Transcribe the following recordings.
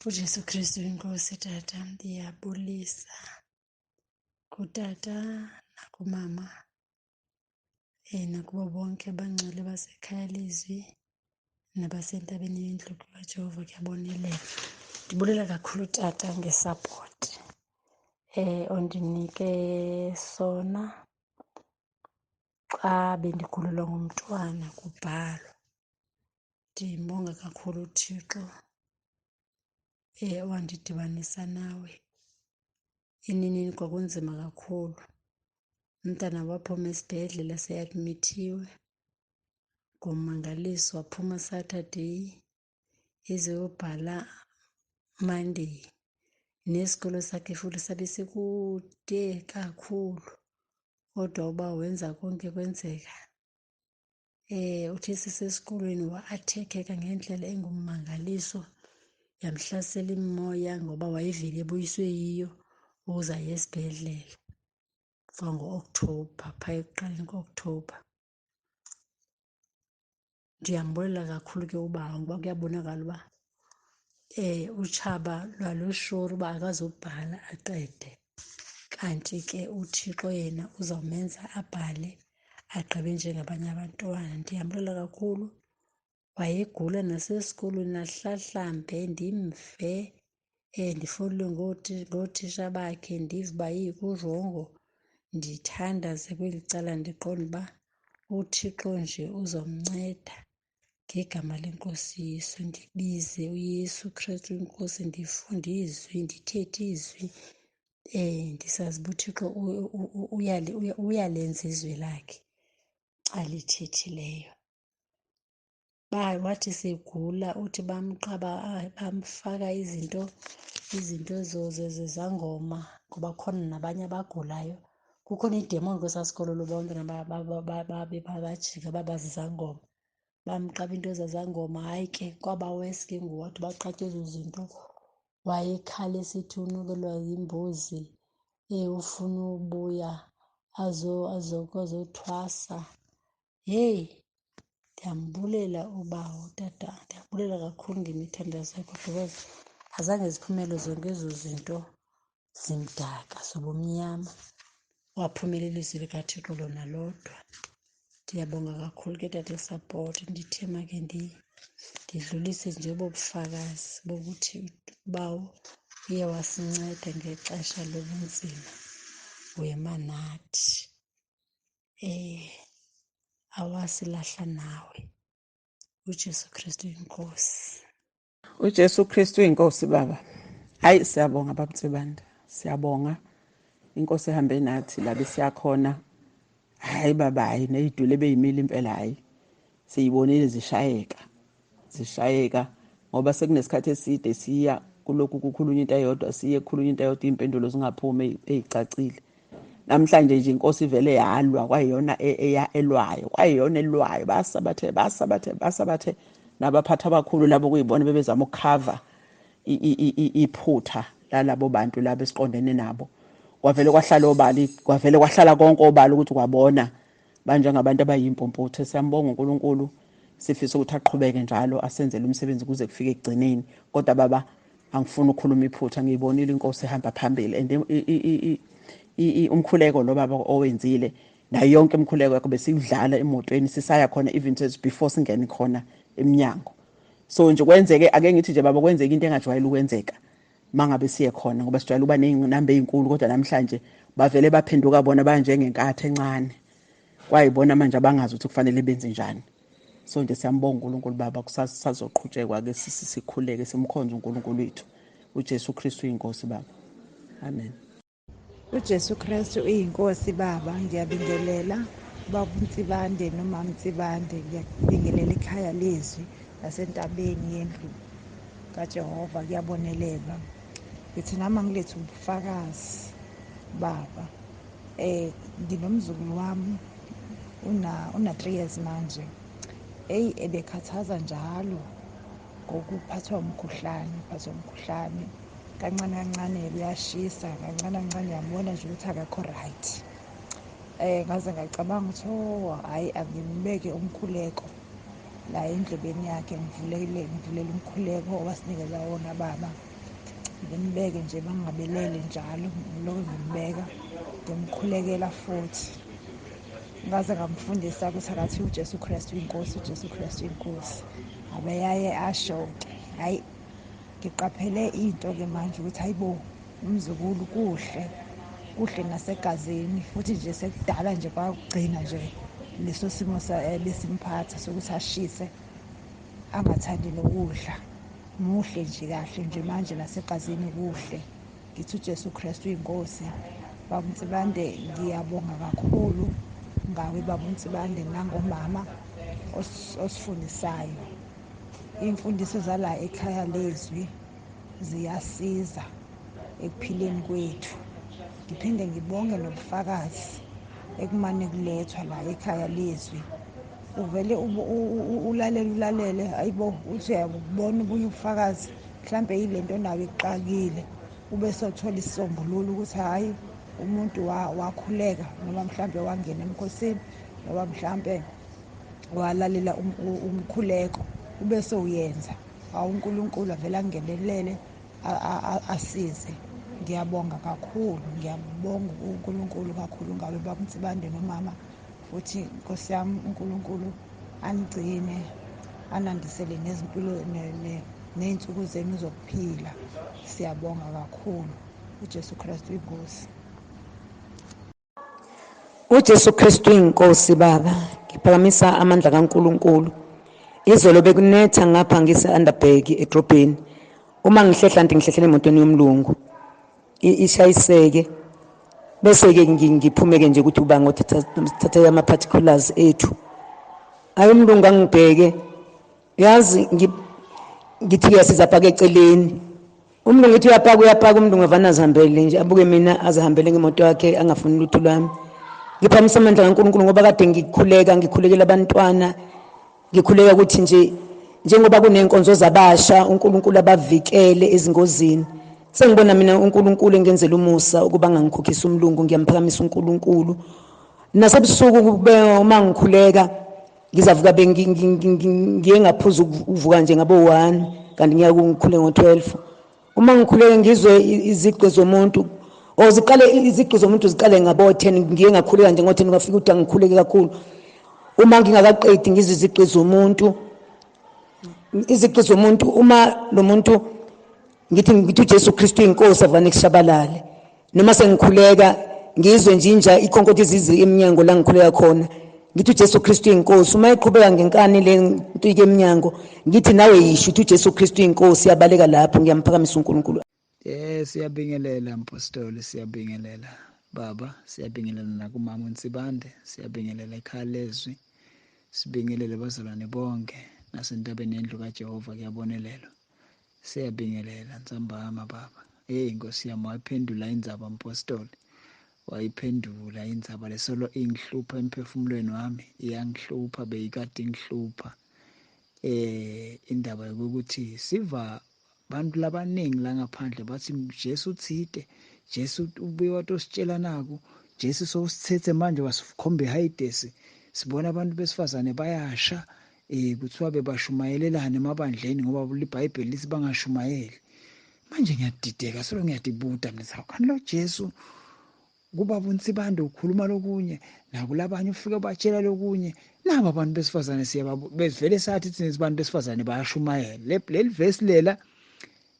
UJesu Kristu inkosi tata, ndiyabulisa kutata nakumama nakubo bonke abangcwele basekhaya lezwi nabasentabeni yendlu kaJehova kuyabonelela. Ndibulela kakhulu tata ngesapoti ondinike sona xa bendikhulelwa ngumntwana kubhalwa. Ndimbonga kakhulu uThixo owandidibanisa nawe. Eneneni kwakunzima kakhulu. Umntana waphuma esibhedlele seadmithiwe ngommangaliso, waphuma Saturday eziyobhala Monday. Nesikolo sakhe futhi sabe sikude kakhulu, kodwa uba wenza konke kwenzeka. Uthe sisesikolweni wa-athekeka ngendlela engummangaliso, yamhlasela imimoya ngoba wayevele ebuyiswe yiyo ukuze aye esibhedlele. Kwango-Okthobha, phaya ekuqaleni koOkthobha. Ndiyambulela kakhulu ke ubawo ngoba kuyabonakala uba utshaba lwalushura uba akazubhala aqede, kanti ke uThixo yena uzawumenza abhale agqibe njengabanye abantwana. Ndiyambulela kakhulu. Wayegula nasesikolweni ahlahlambe ndimve, ndifowunelwe ngoothisha bakhe ndive uba yeyi kurongo. Ndithandaze kweli cala ndiqonde uba uThixo nje uzomnceda ngegama leNkosi Yesu. Ndibize uYesu Krestu iNkosi, ndifunde izwi, ndithethe izwi, ndisazi uba uThixo uyalenza izwi lakhe alithethileyo. Wathi segula uthi bamqaba, bamfaka izinto zezangoma ngoba kukhona nabanye abagulayo. Kukhona iidemoni kwesaa sikolo bonke bajika baba zizangoma. Bamqaba iinto zezangoma, hayi ke kwaba worse ke ngoku, wathi baqatywa ezo zinto. Wayekhala esithi unukelwa yimbuzi, ufuna ubuya azothwasa. Heyi, ndiyambulela ubawo tata, ndiyambulela kakhulu ngemithandazo yakho because azange ziphumele zonke ezo zinto zimdaka zobumnyama, waphumelela ilizwi likaThixo lona lodwa. Ndiyabonga kakhulu ke tata isapoti. Ndithe make ndidlulise nje obo bufakazi bokuthi ubawo uye wasinceda ngexesha lobunzima, wema nathi, awasilahla nawe. uJesu Kristu inkosi. uJesu Kristu inkosi baba. Hayi, siyabonga bab'Nsibande, siyabonga. Inkosi ehambe nathi la besiyakhona. Hayi baba, hayi neyidule beyimile impela, hayi siyibonile zishayeka, zishayeka ngoba sekunesikhathi eside siya kulokhu kukhulunywa into eyodwa, siye kukhulunywa into eyodwa, iy'mpendulo zingaphumi ey'cacile. Namhlanje nje inkosi ivele yalwa, kwayiyona elwayo, kwayiyona elwayo. Basabathe, basabathe, basabathe nabaphathi abakhulu labo kuyibona bebezama ukukhava iphutha lalabo bantu labo esiqondene nabo. Kwavele kwahlala obala, kwavele kwahlala konke obala ukuthi kwabona banjengabantu abayimpumputhe. Siyambonga uNkulunkulu, sifisa ukuthi aqhubeke njalo asenzele umsebenzi kuze kufike ekugcineni. Kodwa baba, angifuni ukukhuluma iphutha, ngiyibonile inkosi ehamba phambili and umkhuleko lo baba owenzile nayo yonke imikhuleko yakho besiyidlala emotweni sisaya khona, even before singene khona eminyango. So nje kwenzeke, ake ngithi nje baba, kwenzeke into engajwayele ukwenzeka mangabe siye khona, ngoba sijwayele ukuba ney'namba ey'nkulu, kodwa namhlanje bavele baphenduka bona banjengenkathi encane, kwayibona manje abangazi ukuthi kufanele benze njani. So nje siyambonga uNkulunkulu baba, kusazoqhutshekwa-ke sikhuleke simkhonze uNkulunkulu wethu. uJesu Kristu uyinkosi baba. Amen. uJesu Kristu uyinkosi baba. Ngiyabingelela baba uNsibande nomama Nsibande, ngiyabingelela ikhaya lezwi lasentabeni yendlu kaJehova, kuyabonelelwa. Ngithi nami angilethe ubufakazi baba. Nginomzukulu wami una 3 years manje. Eyi, ebekhathaza njalo ngokuphathwa umkhuhlane, uphathwa umkhuhlane kancane kancane, kuyashisa kancane kancane, uyambona nje ukuthi akakho right. Ngaze ngacabanga ukuthi oh hayi, angimbeke umkhuleko la endlebeni yakhe, ngivulele umkhuleko owasinikeza wona baba. Ngimbeke nje bangabelele njalo, ngilokhu ngimbeka, ngimkhulekela futhi. Ngaze ngamfundisa ukuthi akathi uJesu Kristu inkosi, uJesu Kristu inkosi. Abeyaye asho-ke, hhayi, ngiqaphele into-ke manje ukuthi hayibo, umzukulu kuhle, kuhle nasegazini, futhi nje sekudala nje kwagcina nje leso simo besimphatha sokuthi ashise, angathandi nokudla. Muhle nje kahle nje manje nasegazini kuhle. Ngithi uJesu Kristu inkosi. Baba uNsibande, ngiyabonga kakhulu ngawe Baba uNsibande nangomama osifundisayo. Iy'mfundiso zala ekhaya lezwi ziyasiza ekuphileni kwethu. Ngiphinde ngibonge nobufakazi ekumane kulethwa la ekhaya lezwi. Uvele ulalele ulalele, hayibo, uthi uyabubona obunye ubufakazi, mhlampe yilento nayo ikuxakile, ube sewuthola isisombululo ukuthi hhayi, umuntu wakhuleka, noma mhlampe wangena emkhosini, noma mhlampe walalela umkhuleko, ube sewuyenza. Hawu, uNkulunkulu avele angenelele asize. Ngiyabonga kakhulu, ngiyabonga uNkulunkulu kakhulu ngawe Baba uNsibande nomama, futhi Nkosi yami uNkulunkulu anigcine, anandisele nezimpilo ney'nsuku zenu zokuphila. Siyabonga kakhulu. uJesu Kristu inkosi. UJesu Kristu inkosi Baba. Ngiphakamisa amandla kaNkulunkulu. Izolo bekunetha ngapha ngise Underberg edrobheni. Uma ngihlehla nti ngihlehlele emotweni yomlungu. Ishayiseke. Bese ke ngiphumeke nje ukuthi uba ngothatha ama particulars ethu. Hayi umlungu angibheke. Yazi ngithi kuyasiza phaka eceleni. Umlungu uthi uyapaka uyapaka, umlungu avana azihambele nje, abuke mina azihambele ngemoto yakhe, angafuni lutho lwami. Ngiphakamisa amandla kaNkulunkulu ngoba kade ngikhuleka, ngikhulekela abantwana, ngikhuleka ukuthi nje njengoba kunenkonzo zabasha uNkulunkulu abavikele ezingozini. Sengibona mina uNkulunkulu engenzela umusa ukuba angangikhokhisa umlungu, ngiyamphakamisa uNkulunkulu. Nasebusuku kube uma ngikhuleka ngizavuka ngiye ngaphuza ukuvuka nje ngabo 1, kanti ngiya ngikhule ngo-12. Uma ngikhuleke ngizwe izigqi zomuntu, or ziqale izigqi zomuntu ziqale ngabo 10, ngiye ngakhuleka nje ngo-10, kwafika ukuthi angikhuleke kakhulu. Uma ngingakaqedi ngizwe izigqi zomuntu, izigqi zomuntu, uma lo muntu ngithi uJesu Kristu inkosi avane kushabalale. Noma sengikhuleka ngizwe nje inja ikhonkotha izizi eminyango la ngikhuleka khona, ngithi uJesu Kristu inkosi. Uma iqhubeka ngenkani le nto ike eminyango, ngithi nawe yisho uthi uJesu Kristu inkosi, yabaleka lapho. Ngiyamphakamisa uNkulunkulu. Siyabingelela mpostoli, siyabingelela baba, siyabingelela nakumama uNsibande, siyabingelela ekhaya lezwi, sibingelele bazalwane bonke nasentabeni yendlu kaJehova kuyabonelelwa. Siyabingelela ntsambama baba. Hey Nkosi yami, wayiphendula indzaba mpostoli, wayiphendula indzaba lesolo ingihlupha emphefumulweni wami, iyangihlupha, beyikade ingihlupha. Indaba yokuthi siva bantu labaningi la ngaphandle bathi Jesu uthide, Jesu ubuye watositshela naku, Jesu sowusithethe manje wasikhomba eHayidesi. Sibona abantu besifazane bayasha, kuthiwa bebashumayelelana emabandleni ngoba iBhayibheli lithi bangashumayeli. Manje ngiyadideka, solo ngiyadibuda mina, hawu kanti lo Jesu kuba uNsibande ukhuluma lokunye, nakulabanye ufike batshela lokunye. Nabo abantu besifazane siyabavele sathi thina abantu besifazane bayashumayela. Leli verse lela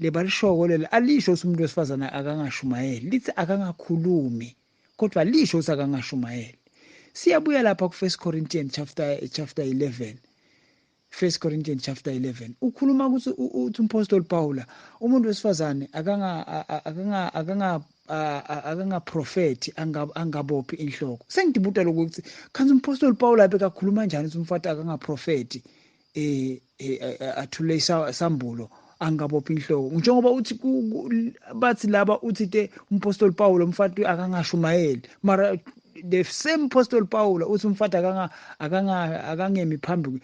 lebalishoko lela alisho ukuthi umuntu wesifazane akangashumayeli, lithi akangakhulumi, kodwa lisho ukuthi akangashumayeli. Siyabuya lapha ku 1 Corinthians chapter 11. 1 Corinthians chapter 11 ukhuluma ukuthi uthi umpostoli Paul umuntu wesifazane akangaprofeti, angabophi inhloko. Sengidibuta lokho ukuthi kanti umpostoli Paul abekakhuluma kanjani ukuthi umfati akangaprofeti, athule isambulo angabophi inhloko, njengoba uthi bathi laba uthi te umpostoli Paul umfati akangashumayeli, mara the same apostle Paul uthi umfati akangemi phambi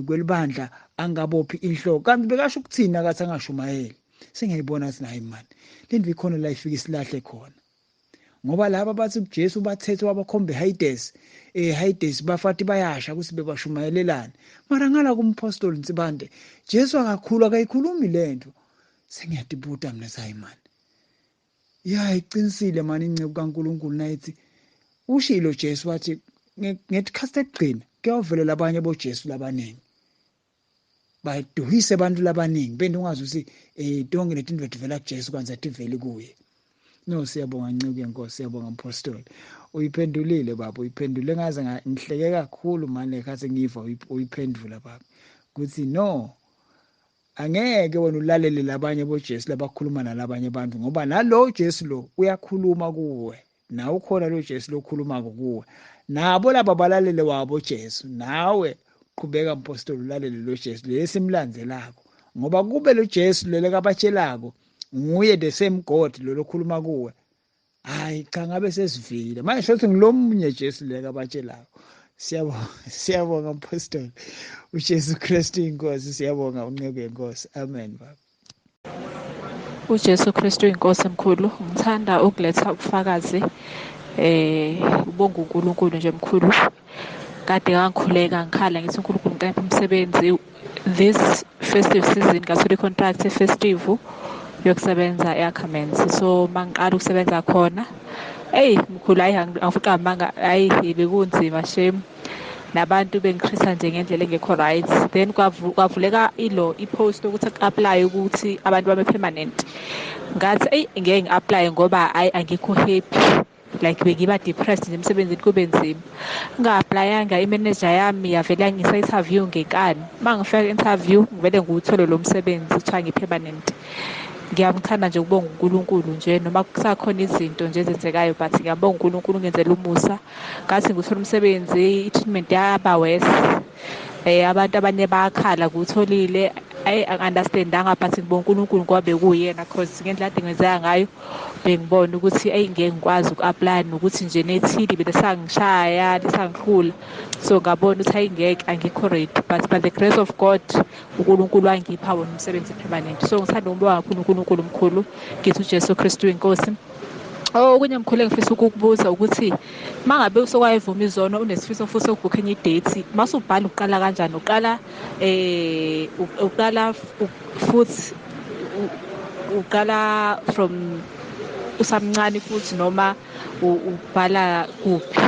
kwelibandla angabophi inhloko. Kanti bekasho ukuthini akathi angashumayeli? Sengiyayibona ukuthi hayi man, lento ikhona la ifika isilahle khona, ngoba laba bathi uJesu bathethe wabakhomba eHades, eHades bafati bayasha ukuthi bebashumayelelana, mara ngala kumpostoli Nsibande Jesu akakhulu akayikhulumi lento. Sengiyatibuta mina sayi mani, ya iqinisile mani inceku kaNkulunkulu nayithi ushilo Jesu wathi ngesikhathi sekugcina kuyovelela abanye boJesu labaningi baduhise abantu labaningi bende ungazi ukuthi tonke letinto tivela kuJesu kwanza tivele kuye. No, siyabonga nceku yenkosi, siyabonga mpostoli, uyiphendulile baba, uyiphendule ngaze ngihleke kakhulu manje khathi ngiva uyiphendula baba kuthi no, angeke wena ulalele labanye boJesu labakhuluma nalabanye abantu, ngoba nalo Jesu lo uyakhuluma kuwe, nawe ukhona lo Jesu lokhuluma kuwe, nabo laba balalele wabo Jesu, nawe qhubeka mpostoli ulalele lo Jesu lesimlandzelako, ngoba kube lo Jesu lelekabatshelako nguye the same God lo lokhuluma kuwe. Hayi cha, ngabe sesivile manje shothi ngilomunye Jesu lekabatshelako. Siyabonga, siyabonga mpostoli, uJesu Kristu inkosi, siyabonga unceku yenkosi. Amen baba. UJesu Kristu inkosi emkhulu. Ngithanda ukuletha ubufakazi, ubonga uNkulunkulu nje mkhulu. Kade ngangikhuleka ngikhala ngithi uNkulunkulu ngicela umsebenzi this festive season, ngathola i-contract e-festive yokusebenza e-Ackermans. So mangiqala ukusebenza khona, eyi mkhulu, hayi angifuqa amanga, hayi bekunzima shame, nabantu bengikrisa nje ngendlela engekho right. Then kwavuleka ilo i-post yokuthi ku-apply ukuthi abantu babe permanent. Ngathi eyi ngeke ngi-apply ngoba hayi angikho happy, like bengiba depressed nje emsebenzini, kube nzima. Nga-applyanga, i-manager yami yavele yangisa interview ngenkani. Uma ngifika interview ngivele ngiwuthole lo msebenzi kuthiwa ngi-permanent. Ngiyamthanda nje ukubonga uNkulunkulu nje, noma kusakhona izinto nje ezenzekayo, but ngiyabonga uNkulunkulu ungenzela umusa. Ngathi ngithola umsebenzi, i-treatment yaba worse. Abantu abanye bayakhala ngutholile, ayi angi-understandanga, but ngibonga uNkulunkulu ngoba bekuyena, cause ngendlela ade ngenzeka ngayo bengibona ukuthi eyi ngeke ngikwazi uku-apply, nokuthi nje nethili belesangishaya lisangihlula. So ngabona ukuthi ayi ngeke, angikho ready, but by the grace of God uNkulunkulu wangipha wona umsebenzi permanent. So ngithanda ukubonga kakhulu uNkulunkulu mkhulu, ngithi uJesu Kristu inkosi. Okunye mkhulu engifisa ukukubuza ukuthi mangabe usokwayivuma izono unesifiso futhi sokubhukha enye idate, masubhala uqala kanjani? Uqala uqala futhi uqala from usamncane futhi noma ubhala kuphi?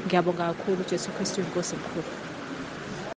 Ngiyabonga kakhulu, Jesu Kristu inkosi mkhulu.